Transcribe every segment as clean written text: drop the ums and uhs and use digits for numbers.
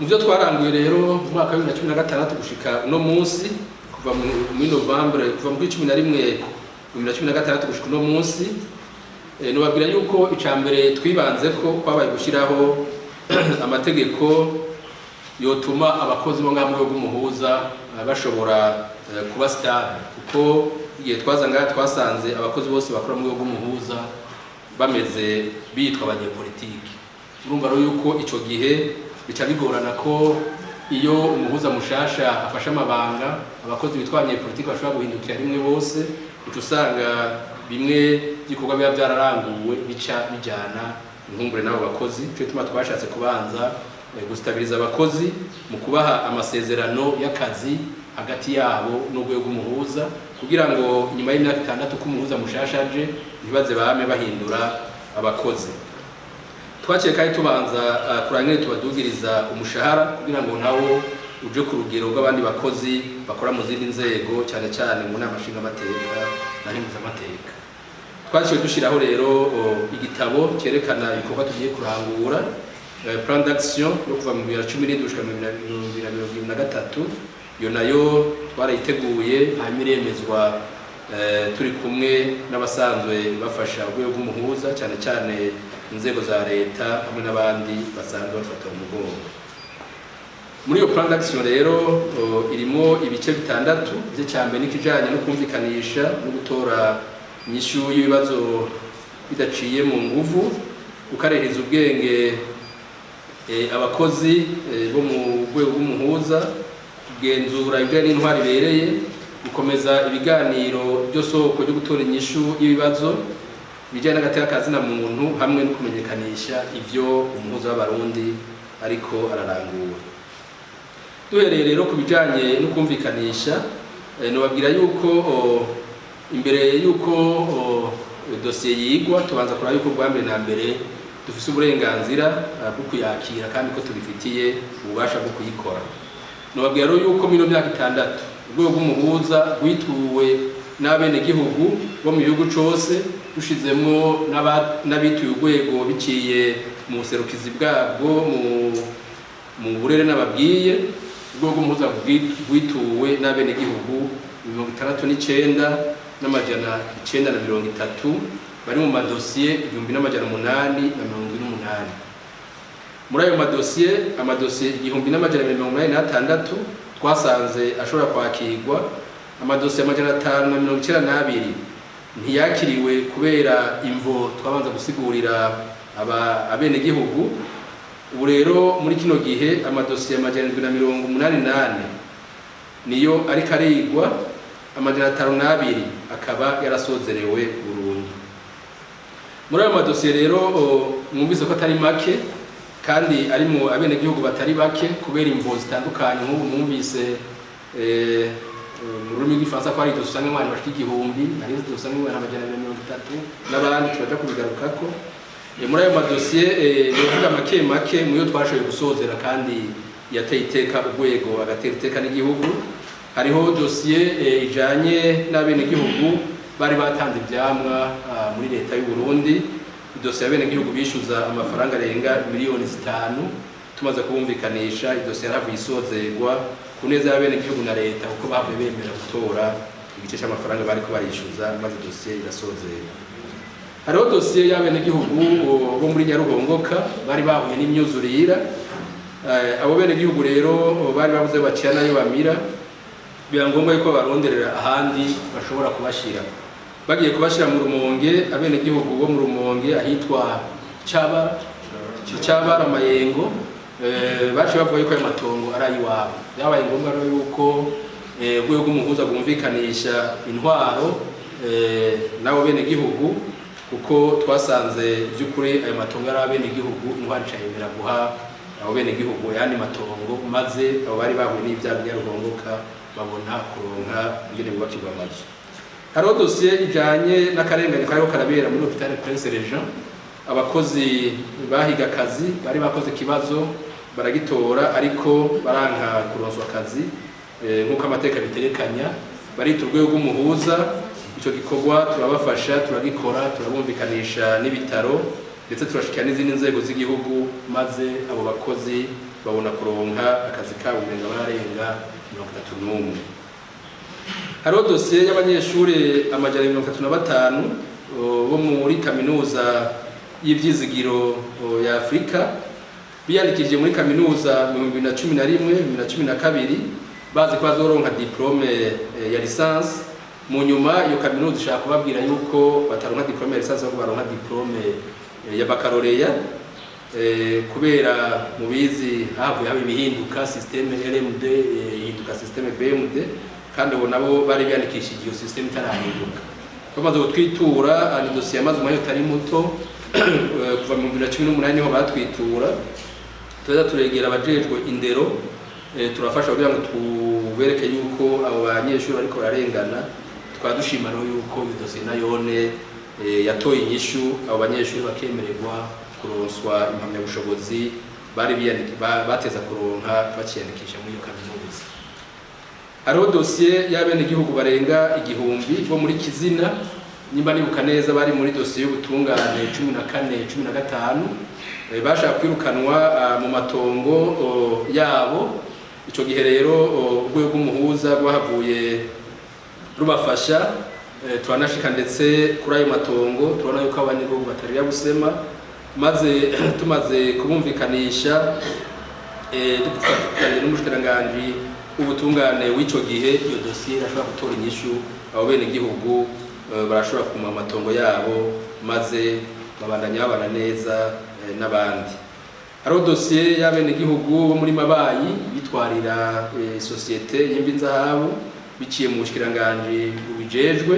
Mu byo twaranguye rero mu mwaka wa 2016 gushika uno munsi, kuva muri novembre, kuva mu 11 2016 gushika uno munsi, nobabwira yuko ica mbere twibanze ko kwabaye gushyiraho amategeko yotuma abakozi bo ngaha mu rwego rw'umuhuza bashobora kuba stable, kuko igihe twaza ngaha twasanze abakozi bose bakora mu rwego rw'umuhuza bameze bitwa abanyepolitiki. Urumva rero yuko ico gihe bica bigorana ko iyo umuhuza mushasha afashe amabanga, abakozi bitwa abanyepolitiki bashobora guhindukira rimwe bose, uca usanga bimwe by'ibikorwa biba byararanguwe bica bijyana inkumbure n'abo bakozi. Ico gituma twashatse kubanza gustabiriza abakozi mu kubaha amasezerano y'akazi hagati yabo n'urwego rw'umuhuza, kugira ngo nyuma y'imyaka 6 ko umuhuza mushasha aje, ntibaze bame bahindura abakozi. Twaciye kandi tubanza kuraba ingene tubadugiriza umushahara, kugira ngo nawo uje ku rugero rw'abandi bakozi bakora mu zindi nzego, cyane cyane mu Nama Nshingamateka na Nkenguzamateka. Twaciye dushyiraho rero igitabo cyerekana ibikorwa tugiye kurangura, plan d'action yo kuva mu 2017 gushika mu 2023. Iyo nayo twarayiteguye, hanyuma iremezwa turi kumwe n'abasanzwe bafasha urwego rw'umuhuza, cyane cyane inzego za leta hamwe n'abandi basanzwe bafata umugongo. Muri iyo plan d'action rero irimo ibice bitandatu. Igice cya mbere n'ikijanye no kumvikanisha no gutora inyishu y'ibibazo bidaciye mu nguvu, gukaririza ubwenge abakozi bo mu rwego rw'umuhuza, kugenzura ibijanye n'intwaro ibereye, gukomeza ibiganiro byo soko ryo gutora inyishu y'ibibazo bijyanye n'agateka ka zina muntu, hamwe no kumenyekanisha ivyo umuhuza w'Abarundi ariko ararangura. Duhereye rero ku bijanye no kumvikanisha, nobabwira yuko imbere yuko dosiye yigwa, tubanza kuraba yuko bwa mbere na mbere dufise uburenganzira bwo kuyakira kandi ko tubifitiye ububasha bwo kuyikora. Nobabwira rero yuko muri ino myaka 6 urwego rw'umuhuza rwituwe n'abenegihugu bo mu gihugu cose, dushizemwo n'abituye urwego biciye mu buserukizi bwabwo mu burere n'ababwiye. Urwego rw'umuhuza rwituwe n'abenegihugu 69,930 bari mu madosiye 1848. Muri ayo madosiye, amadosiye 1286 twasanze ashobora kwakirwa. Amadosiye 592 ntiyakiriwe kubera imvo twabanza gusigurira abenegihugu. Ubu rero muri kino gihe amadosiye 784 niyo ariko arigwa, 502 akaba yarasozerewe burundu. Muri ayo madosiye rero mwumvise ko atari make kandi arimo abenegihugu batari bake kubera imvo zitandukanye. Nk'ubu mwumvise mu rurimi rw'Igifaransa ko hari dosiye usanga abantu bashika 1000, hari dosiye usanga abantu 230 n'abandi, turaja kubigarukako. Muri ayo madosiye novuga make make muyo twashoboye gusozera kandi yateye iteka urwego, agatera iteka n'igihugu. Hariho dosiye ijanye n'abenegihugu bari batanze ivyamwa muri leta y'u Burundi, idosiye abenegihugu bishyuza amafaranga arenga miliyoni 5. Tumaze kubumvikanisha, idosiye yaravuye isozerwa ku neza y'abenegihugu na leta, kuko bavuye bemera gutora igice cy'amafaranga bariko barishyuza, maze dosiye irasozerwa. Hariho dosiye y'abenegihugu bo muri Nyaruhongoka bari bahuye n'imyuzurira. Abo benegihugu rero bari babuze baciya nayo bamira, biba ngombwa yuko baronderera ahandi bashobora kubashira. Bagiye kubashira mu Rumonge, abenegihugu bo mu Rumonge ahitwa Caba Cabara Mayengo baciye bavuga yuko ayo matongo ari ayiwabo. Byabaye ngombwa rero yuko urwego rw'umuhuza rwumvikanisha intwaro n'abo benegihugu, kuko twasanze by'ukuri ayo matongo ari abenegihugu. Intwaro ica yemera guha abo benegihugu ayandi matongo, maze abo bari bahuye n'ibyago Nyaruhongoka babona kuronka ingene bubakirwa amazu. Hariho dosiye ijanye n'akarengane kariko karabera muri hôpital Prince Régent. Abakozi bahiga akazi bari bakoze ikibazo baragitora, ariko baranka kuronswa akazi nk'uko amateka bitegekanya. Barita urwego rw'umuhuza. Ico gikorwa turabafasha, turagikora, turabumvikanisha n'ibitaro, ndetse turashikira n'izindi nzego z'igihugu, maze abo bakozi Babona kuronka akazi kabo, umenga bararenga 31. Hariho dosiye y'abanyeshuri 235 bo muri Kaminuza y'Ivyizigiro ya Afurika, biyandikishije muri kaminuza mu 2011, 2012, bazi ko bazoronka diplôme ya licence. Mu nyuma iyo kaminuza ishaka kubabwira yuko bataronka diplôme ya licence, ahubwo baronka diplôme ya baccalauréat, kubera mubizi havuye haba ibihinduka, système LMD ihinduka système BMD, kandi ubu nabo bari biyandikishije iyo système itarahinduka. Bamaze kutwitura, ni dosiye yamaze umwanya utari muto, kuva mu 2018 niho batwitura. Tuza turegera abajejwe indero, turafasha kugira ngo tubereke yuko abo banyeshuri bariko bararengana. Tukaba dushima rero yuko iyo dosiye nayone yatoye inyishu, abo banyeshuri bakemererwa kuronswa impamyabushobozi bari bateza kuronka baciyandikisha muri iyo kaminuza. Hariho dosiye y'abenegihugu barenga 1000 bo muri Kizina, nimba nibuka neza bari muri dosiye y'ubutungane 14, 15, bashaka kwirukanwa mu matongo yabo. Ico gihe rero urwego rw'umuhuza rwahavuye rubafasha, turanashika ndetse kuri ayo matongo, turabona yuko abanyagihugu batari busema, maze tumaze kubumvikanisha, dufatanyije n'umushikiranganji w'ubutungane w'ico gihe, iyo dosiye irashobora gutora inyishu. Abo benegihugu barashobora kuguma mu matongo yabo, maze babandanya babana neza n'abandi. Hariho dosiye y'abenegihugu bo muri Mabayi bitwarira sosiyete yimba inzahabu biciye mu bushikiranganji bubijejwe,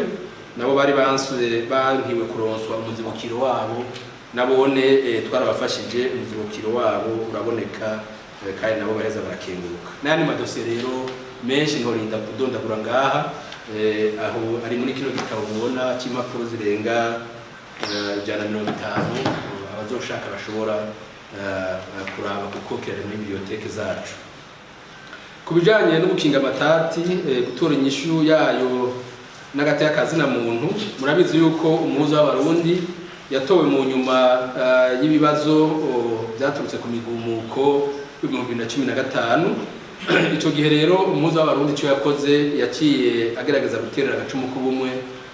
nabo bari bansuye bankiwe kuronswa umuzibukiro wabo. Nabone twarabafashije, umuzibukiro wabo uraboneka, kandi nabo bareza barakenguruka. N'ayandi madosiye rero menshi ntorinda kudondagura ngaha, aho ari muri kino gitabo mubona cy'impapuro zirenga 150, abazoshaka bashobora kuraba kuko kirari muri bibliothèque zacu. Ku bijanye no gukinga amatati, gutora inyishu yayo n'agateka kazina muntu, murabizi yuko umuhuza w'Abarundi yatowe mu nyuma y'ibibazo byaturutse ku migumuko w'2015. Ico gihe rero umuhuza w'Abarundi ico yakoze, yaciye agerageza guterera agacumu k'ubumwe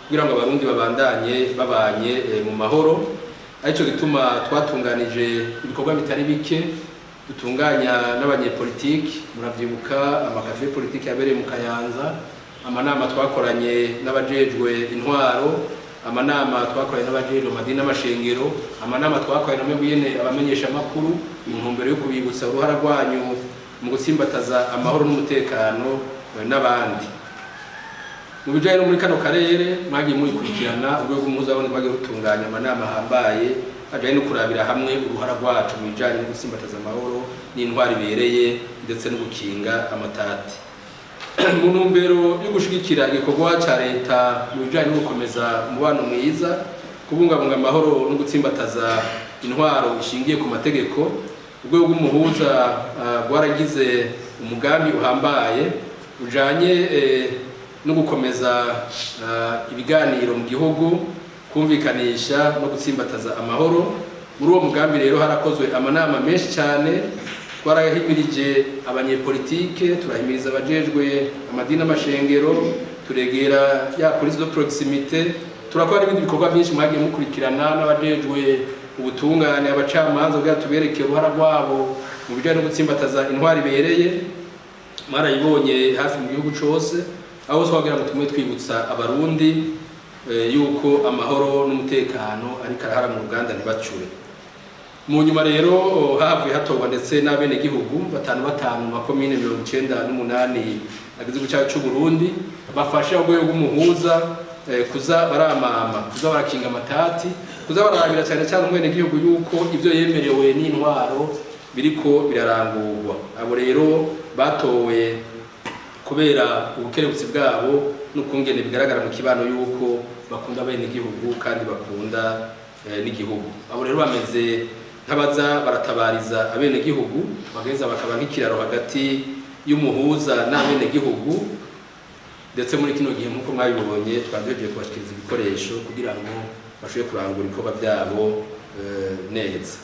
kugira ngo Abarundi babandanye babanye mu mahoro. Arico gituma twatunganije ibikorwa bitari bike, dutunganya n'abanyepolitiki. Muravyibuka ama cafés politiques yabereye mu Kayanza, amanama twakoranye n'abajejwe intwaro, amanama twakoranye n'abajejwe amadini n'amashengero, amanama twakoranye na mwebwe abamenyesha amakuru, mu ntumbero yo kubibutsa uruhara rwanyu mu gutsimbataza amahoro n'umutekano, n'abandi. Mu bijanye no muri kano karere, mwagiye mubikurikirana, urwego mpuzabone rwagiye rutunganya amanama ahambaye ajanye no kurabira hamwe uruhara rwacu mu bijanye no gutsimbataza amahoro n'intwaro ibereye, ndetse no gukinga amatati. Mu ntumbero yo gushigikira igikorwa ca leta mu bijanye no gukomeza umubano mwiza, kubungabunga amahoro no gutsimbataza intwaro ishingiye ku mategeko, urwego rw'umuhuza rwaragize umugambi uhambaye ujanye no gukomeza ibiganiro mu gihugu, kumvikanisha no gutsimbataza amahoro. Muri uwo mugambi rero harakozwe amanama menshi cyane. Twarahimirije abanyepolitike, turahimiriza abajejwe amadini n'amashengero, turegera ya police de proximité, turakora n'ibindi bikorwa byinshi mwagiye mukurikirana n'abajejwe ubutungane, abacamanza, kugira tubereke uruhara rwabo mu bijyanye no gutsimbataza intwari ibereye. Mwarayibonye hafi mu gihugu cose, aho twagira ngo tumwe twibutsa Abarundi yuko amahoro n'umutekano ariko arahara mu ruganda ntibacure. Mu nyuma rero havuye hatorwa ndetse n'abenegihugu batanu batanu mu makomine 98 agize igihugu cyacu c'u Burundi, bafasha urwego rw'umuhuza kuza baramama, kuza barakinga amatati, kuza bararabira cyane cyane umwenegihugu yuko ivyo yemerewe n'intwaro biriko birarangurwa. Abo rero batowe kubera ubukerebutsi bwabo n'ukungene bigaragara mu kibano yuko bakunda abenegihugu kandi bakunda n'igihugu. Abo rero bameze nk'abaza baratabariza abenegihugu, bagaheza bakaba nk'ikiraro hagati y'umuhuza n'abenegihugu. Ndetse muri kino gihe, nk'uko mwabibonye, twari duhejeje kubashikiriza ibikoresho kugira ngo bashobore kurangura ibikorwa byabo neza.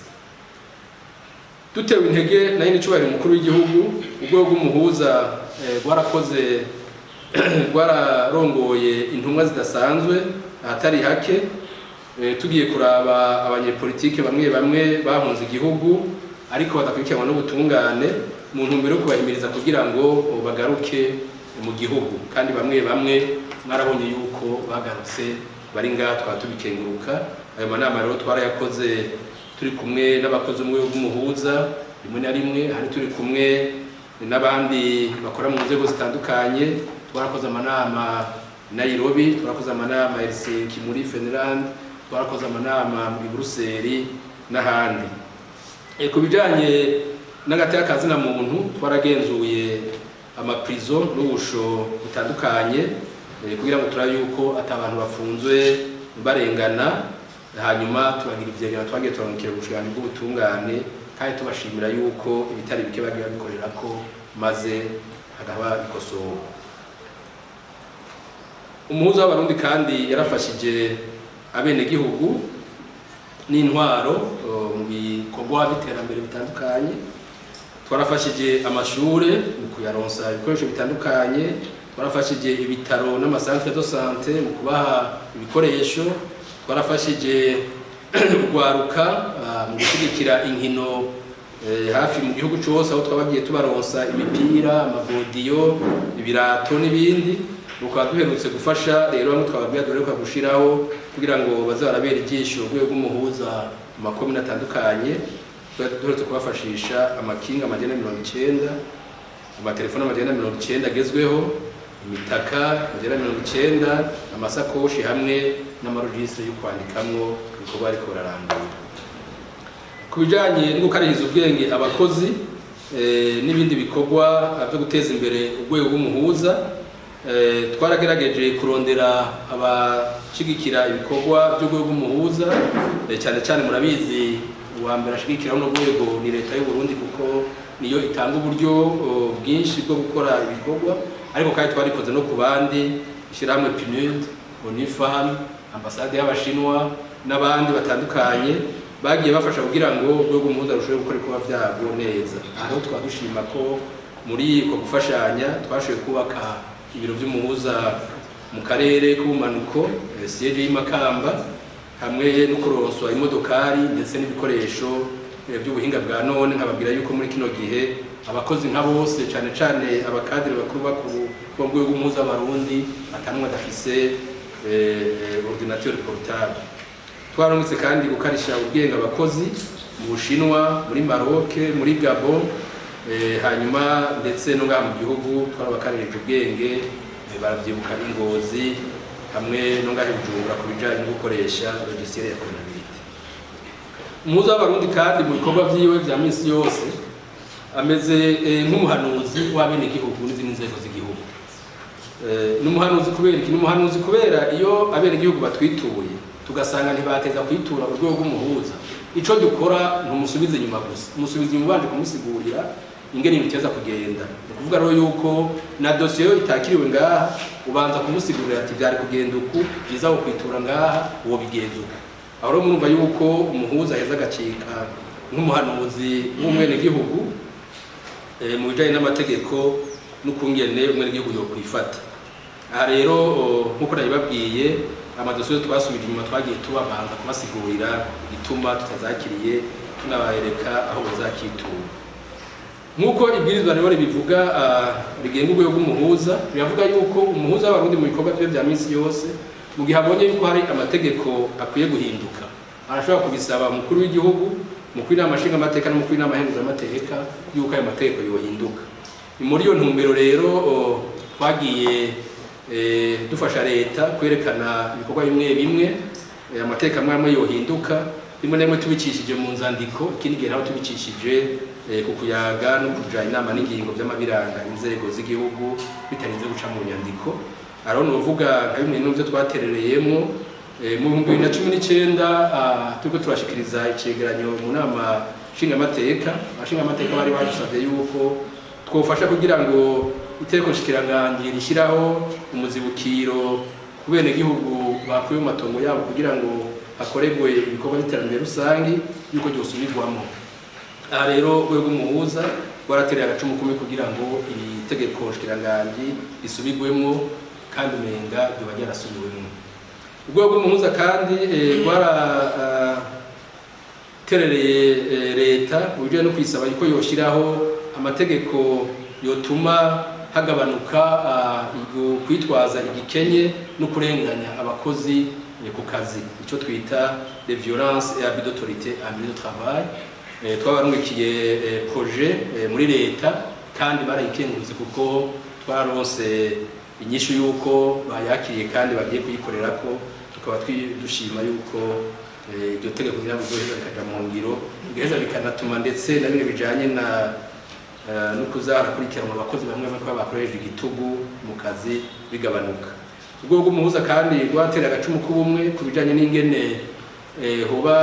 Dutewe intege na nyene umukuru w'igihugu, urwego rw'umuhuza rwarakoze, rwararongoye intumwa zidasanzwe ahatari hake, tugiye kuraba abanyepolitike bamwe bamwe bahunze igihugu ariko badakurikiranwa n'ubutungane, mu ntumbero yo kubahimiriza kugira ngo bagaruke mu gihugu. Kandi bamwe bamwe mwarabonye yuko bagarutse, bari ngaha, twaba tubikenguruka. Ayo manama rero twarayakoze turi kumwe n'abakozi umwe bw'umuhuza, rimwe na rimwe hari turi kumwe n'abandi bakora mu nzego zitandukanye. Twarakoze amanama Nairobi, twarakoze amanama Helsinki muri Finland, twarakoze amanama muri Buruseli n'ahandi. Ku bijanye n'agateka ka zina muntu, twaragenzuye amaprizo n'ubusho butandukanye, kugira ngo turabe yuko ata abantu bafunzwe barengana. Hanyuma turagira ivyegeranyo twagiye turarungikira ubushikiranganji bw'ubutungane, kandi tubashimira yuko ibitari bike bagiye babikorerako maze hakaba bikosowe. Umuhuza w'Abarundi kandi yarafashije abenegihugu n'intwaro mu bikorwa by'iterambere bitandukanye. Twarafashije amashure mu kuyaronsa ibikoresho bitandukanye, twarafashije ibitaro n'ama centres de santé mu kubaha ibikoresho, twarafashije urwaruka mu gushyigikira inkino hafi mu gihugu cyose, aho twabagiye tubaronsa imipira, amagodiyo, ibirato n'ibindi. Tukaba duherutse gufasha rero bamwe twababwira duheruka gushiraho kugira ngo baze barabera ijisho urwego rw'umuhuza mu makomine atandukanye. Duherutse kubafashisha amakinga 190, amatelefone 190 agezweho, imitaka 190, amasakoshi hamwe n'ama registres yo kwandikamwo ibikorwa ariko bararangura. Ku bijanye no gukaririza ubwenge abakozi n'ibindi bikorwa byo guteza imbere urwego rw'umuhuza, twaragerageje kurondera abashigikira ibikorwa by'urwego rw'umuhuza. Cyane cyane murabizi, uwa mbere ashigikira runo rwego ni Leta y'u Burundi, kuko niyo itanga uburyo bwinshi bwo gukora ibikorwa. Ariko kandi twarikoze no ku bandi, ishyirahamwe PNUD, ONU-Femmes, ambasade y'Abashinwa n'abandi batandukanye bagiye bafasha kugira ngo urwego rw'umuhuza rushobore gukora ibikorwa byabwo neza. Aho twaba dushima ko muri uko gufashanya twashoboye kubaka ibiro by'umuhuza mu karere k'ubumanuko, siège y'i Makamba, hamwe no kuronswa imodokari ndetse n'ibikoresho by'ubuhinga bwa none. Nkababwira yuko muri kino gihe abakozi nka bose, cyane cyane aba cadres bakuru bakuru bo mu rwego rw'umuhuza w'Abarundi, atanumwe adafise ordinateur portable. Twarungitse kandi gukarisha ubwenge abakozi mu Bushinwa, muri Maroc, muri Gabon, hanyuma ndetse no ngaha mu gihugu twarabakarije ubwenge, baravyibuka i Ngozi hamwe no ngaha i Bujumbura ku bijanye no gukoresha logiciel ya comptabilité. Umuhuza w'Abarundi kandi mu bikorwa vyiwe vya misi yose ameze nk'umuhanuzi w'abenegihugu n'izindi nzego z'igihugu. Ni umuhanuzi kubera iki? Ni umuhanuzi kubera iyo abenegihugu batwituye tugasanga ntibateza kwitura urwego rw'umuhuza, ico dukora ntumusubize inyuma gusa, umusubiza inyuma ubanje kumusigurira ingene ibintu biteza kugenda. Ni ukuvuga rero yuko na dosiye yo itakiriwe ngaha, ubanza kumusigurira ati byari kugenda uku, byiza wo kwitura ngaha, uwo bigenza uku. Aho rero murumva yuko umuhuza aheza agacika nk'umuhanuzi w'umwenegihugu mu bijanye n'amategeko n'ukungene umwenegihugu yokwifata. Aha rero, nk'uko nabibabwiye, amadosiye twasubije inyuma twagiye tubabanza kubasigurira igituma tutazakiriye, tunabereka aho bazakitura. Nk'uko ibwirizwa rero ribivuga, rigenga urwego rw'umuhuza, riravuga yuko umuhuza w'Abarundi mu bikorwa bye bya minsi yose, mu gihe abonye yuko hari amategeko akwiye guhinduka, arashobora kubisaba umukuru w'igihugu, umukuru w'inama nshingamateka n'umukuru w'inama nkenguzamateka yuko ayo mategeko yohinduka. Ni muri iyo ntumbero rero twagiye dufasha leta kwerekana ibikorwa bimwe bimwe, amategeko amwe amwe yohinduka, rimwe na rimwe tubicishije mu nzandiko, ikindi gihe naho tubicishije ku kuyaga no kuja inama n'ingingo vy'amabiranga inzego z'igihugu bitarinze guca mu nyandiko. Aho novuga nka bimwe n'ivyo twaterereyemwo mu 2019, turiko turashikiriza icegeranyo mu nama nshingamateka. Abashingamateka bari badusavye yuko twofasha kugira ngo itegeko nshikiranganji rishyiraho umuzibukiro ku benegihugu bakuye mu matongo yabo kugira ngo hakorerwe ibikorwa by'iterambere rusangi yuko ryosubirwamo. Aha rero urwego rw'umuhuza rwaratereye agacumu kumwe kugira ngo iri tegeko nshikiranganji risubigwemwo, kandi umenga ryoba ryarasubiwemwo. Urwego rw'umuhuza kandi rwaraterereye leta mu bijanye no kuyisaba yuko yoshiraho amategeko yotuma hagabanuka kwitwaza igikenye no kurenganya abakozi ku kazi, ico twita les violences et abus d'autorité en milieu de travail. Twabarungikiye projet muri leta, kandi barayikengurutse kuko twararonse inyishu yuko bayakiriye kandi bagiye kuyikorerako. Tukaba dushima yuko iryo tegeko kugira ngo rizoheza rikaja mu ngiro, bigaheza bikanatuma ndetse na bimwe bijanye na no kuzarakurikiranwa abakozi bamwe bamwe ko bakoresheje igitugu mu kazi bigabanuka. Urwego rw'umuhuza kandi rwatera agacumu k'ubumwe ku bijanye n'ingene hoba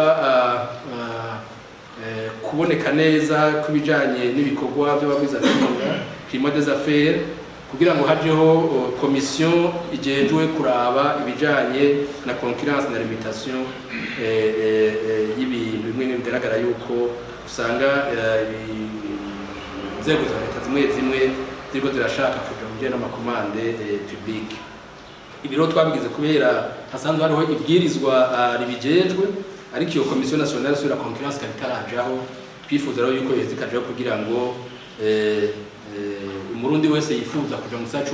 kuboneka neza kw'ibijanye n'ibikorwa by'abagwizatunga, climat des affaires, kugira ngo hajeho commission ijejwe kuraba ibijanye na concurrence na limitation y'ibintu bimwe bimwe bigaragara yuko usanga inzego za leta zimwe zimwe ziriko zirashaka kuja mu bijanye n'ama commandes publiques. Ibi rero twabigize kubera hasanzwe hariho ibwirizwa ribijejwe, ariko iyo commission nationale sur la concurrence ikaba itarajaho. Twifuza rero yuko yoheza ikajaho kugira ngo Umurundi wese yifuza kuja mu gisata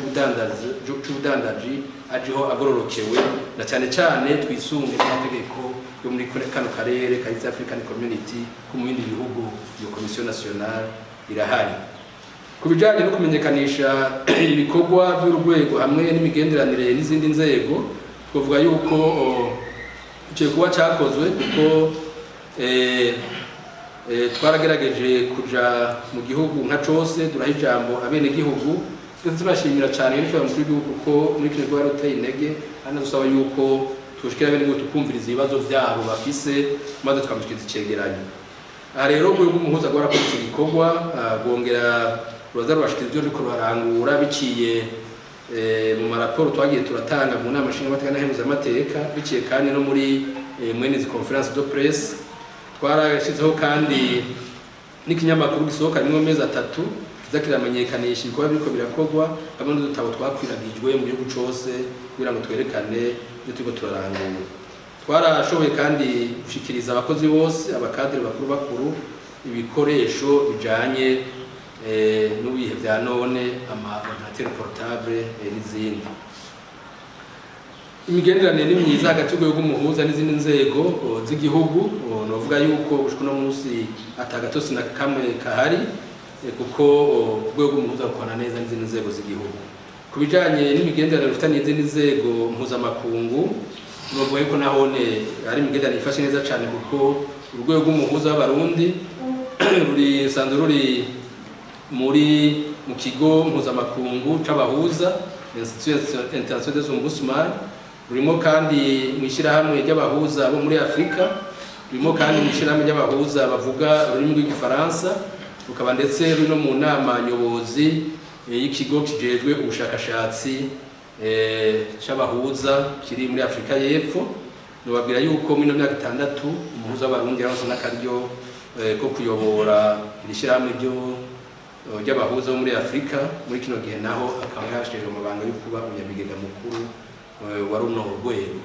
c'ubudandaji ajeho agororokewe, na cyane cyane twisunge n'amategeko yo muri kano karere ka East African Community, ko mu bindi bihugu iyo commission nationale irahari. Ku bijanye no kumenyekanisha ibikorwa by'urwego hamwe n'imigenderanire n'izindi nzego, twavuga yuko ico gikorwa cakozwe, kuko twaragerageje kuja mu gihugu nka cose, turaha ijambo abenegihugu. Twese turashimira cyane n'ishobora mukuru w'igihugu kuko muri kino gikorwa yaruteye intege, anadusaba yuko tushikira abenegihugu tukumviriza ibibazo vyabo bafise, maze tukamushikiriza icegeranyo. Aha rero urwego rw'umuhuza rwarakoze ico gikorwa, rwongera ruraza rurashikiriza ivyo ruriko rurarangura biciye mu maraporo twagiye turatanga mu nama nshingamateka n'ahemuzamateka, biciye kandi no muri mwene izi conférences de presse. Twarashyizeho kandi n'ikinyamakuru gisohoka rimwe mu mezi 3, kiza kiramenyekanisha ibikorwa biriko birakorwa, hamwe n'udutabo twakwiragijwe mu gihugu cose kugira ngo twerekane ibyo turiko turarangura. Twarashoboye kandi gushikiriza abakozi bose, aba cadres bakuru bakuru, ibikoresho bijanye n'ibihe vya none, ama ordinateur portable n'izindi. Imigenderanire ni myiza hagati y'urwego rw'umuhuza n'izindi nzego z'igihugu. Novuga yuko gushika uno munsi atagatosi na kamwe kahari, kuko urwego rw'umuhuza rukorana neza n'izindi nzego z'igihugu. Ku bijanye n'imigenderanire rufitanye n'izindi nzego mpuzamakungu, novuga yuko nahone ari imigenderanire ifashe neza cane, kuko urwego rw'umuhuza w'Abarundi ruri rusanzwe ruri mu kigo mpuzamakungu c'abahuza, Institut International des Ombudsman. Rurimo kandi mu ishyirahamwe ry'abahuza bo muri Afurika, rurimo kandi mu ishyirahamwe ry'abahuza bavuga ururimi rw'Igifaransa, rukaba ndetse ruri no mu nama nyobozi y'ikigo kijejwe ubushakashatsi c'abahuza kiri muri Afurika y'Epfo. Nobabwira yuko muri ino myaka 6 umuhuza w'Abarundi yaronse n'akaryo ko kuyobora iri shyirahamwe ry'abahuza bo muri Afurika. Muri kino gihe naho akaba yashejwe amabanga yo kuba umunyabigega mukuru wa runo rwego.